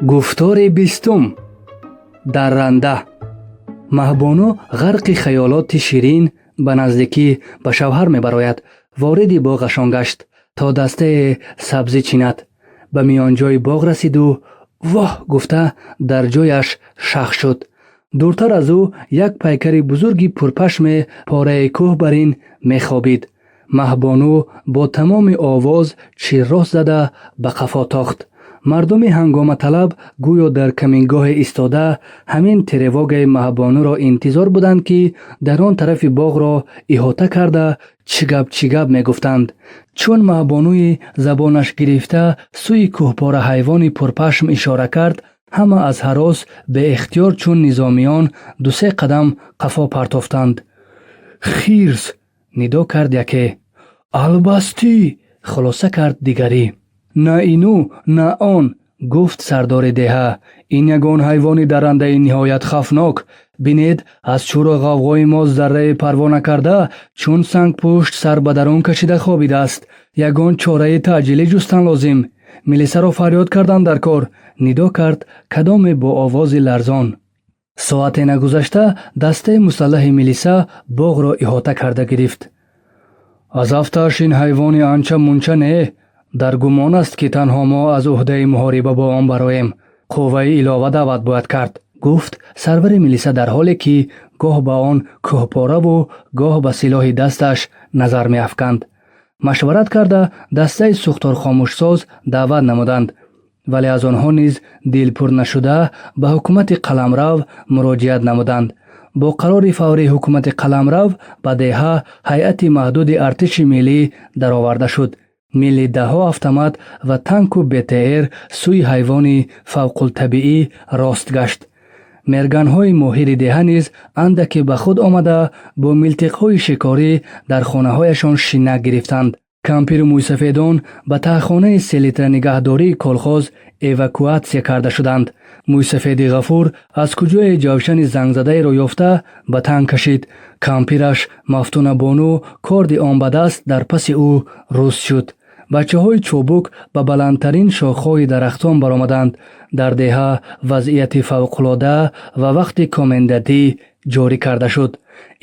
Гуфтори 20-ум. Дарранда. Маҳбону ғарқи хаёлоти ширин ба наздикӣ ба шавҳар мебарояд, вориди боғашон гашт, то дастае сабзӣ чинад. Ба миёнҷои боғ расиду «Воҳ!» гуфта, дар ҷояш шах шуд. Дуртар аз ӯ як пайкари бузурги пурпашме пораи кӯҳ бар ин мехобид. Маҳбону бо тамоми овоз чиррост зада, ба қафо тохт. Мардуми ҳангоматалаб гӯё дар камингоҳе истода, ҳамин тревогаи Маҳбонуро интизор буданд, ки дар он тарафи боғро иҳота карда, чӣ гап, чӣ гап мегуфтанд. Чун Маҳбонуи забонаш гирифта сӯи кӯҳпора ҳайвони пурпашм ишора кард, ҳама аз ҳарос беихтиёр чун низомиён ду-се қадам қафо партофтанд. «Хирс!» нидо кард яке. «Албастӣ!» хулоса кард дигарӣ. «На ину, на он», гуфт сардори деҳа. «Ин ягон ҳайвони дарандаи ниҳоят хавфнок. Бинед, аз шӯру ғавғои мо заррае парво накарда, чун сангпушт сар ба дарун кашида хобидааст. Ягон чораи таъҷилӣ ҷустан лозим. Милисаро фарёд кардан дар кор», нидо кард кадоме бо овози ларзон. Соате нагузашта дастаи мусаллаҳи милиса боғро иҳота карда гирифт. «Аз афташ ин ҳайвони анча мунча не, дар гумон аст, ки танҳо мо аз ӯҳдаи муҳориба бо он бароем. Қувваи илова даъват бояд кард», гуфт сарвари милиса, дар ҳоле ки гоҳ ба он кӯҳпораву гоҳ ба силоҳи дасташ назар меафканд. Машварат карда, дастаи сӯхторхомӯшсоз даъват намуданд, вале аз онҳо низ дилпур нашуда, ба ҳукумати қаламрав муроҷиат намуданд. Бо қарори фаврии ҳукумати қаламрав ба деҳа ҳайати маҳдуди артиши миллӣ дароварда шуд. Милли даҳҳо автомат ва танку БТР сӯи ҳайвони фавқултабиӣ рост гашт. Мерганҳои моҳири деҳа низ андаке ба худ омада, бо милтиқҳои шикорӣ дар хонаҳояшон шинак гирифтанд. Кампиру мӯйсафедон ба таҳхонаи селитранигаҳдории колхоз эвакуатсия карда шуданд. Мӯйсафеди Ғафур аз куҷое ҷавшани зангзадаеро ёфта, ба тан кашид. Кампираш Мафтунабону корди он ба даст дар паси ӯ рӯст шуд. Бачаҳои чобук ба баландтарин шохҳои дарахтон баромаданд. Дар деҳа вазъияти фавқулода ва вақти комендантӣ ҷорӣ карда шуд.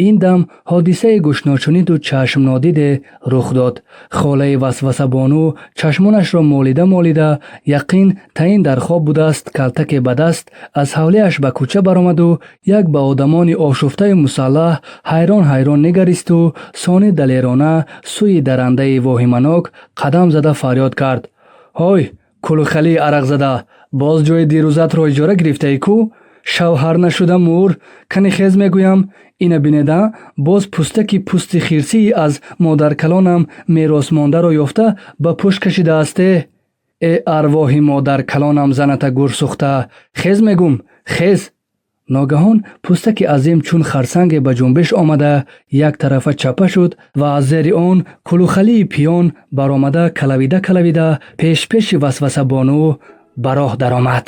Ин дам ҳодисаи гӯшношуниду чашмнодиде рух дод. Холаи Васвасабону чашмонашро молида молида, яқин таин дар хоб будааст, калтаке ба даст аз ҳавлиаш ба кӯча баромаду як ба одамони ошуфтаю мусаллаҳ ҳайрон ҳайрон нигаристу сони далерона сӯи дарандаи воҳиманок қадам зада фарёд кард: «Ҳой, кулухалии арақзада, боз ҷои дирӯзатро иҷора гирифтаӣ ку? Шавҳар нашуда мур, кани хез, мегӯям. Ина бинеда, боз пӯстаки пӯсти хирсии аз модаркалонам меросмондаро ёфта, ба пушт кашидаасте. Э, арвоҳи модаркалонам заната гурсӯхта, хез, мегум, хез!» Ногаҳон пӯстаки азим чун харсанге ба ҷунбиш омада, як тарафа чапа шуд ва аз зери он кулухалии пиён баромада, калавида калавида пешпеши Васвасабону ба роҳ даромад.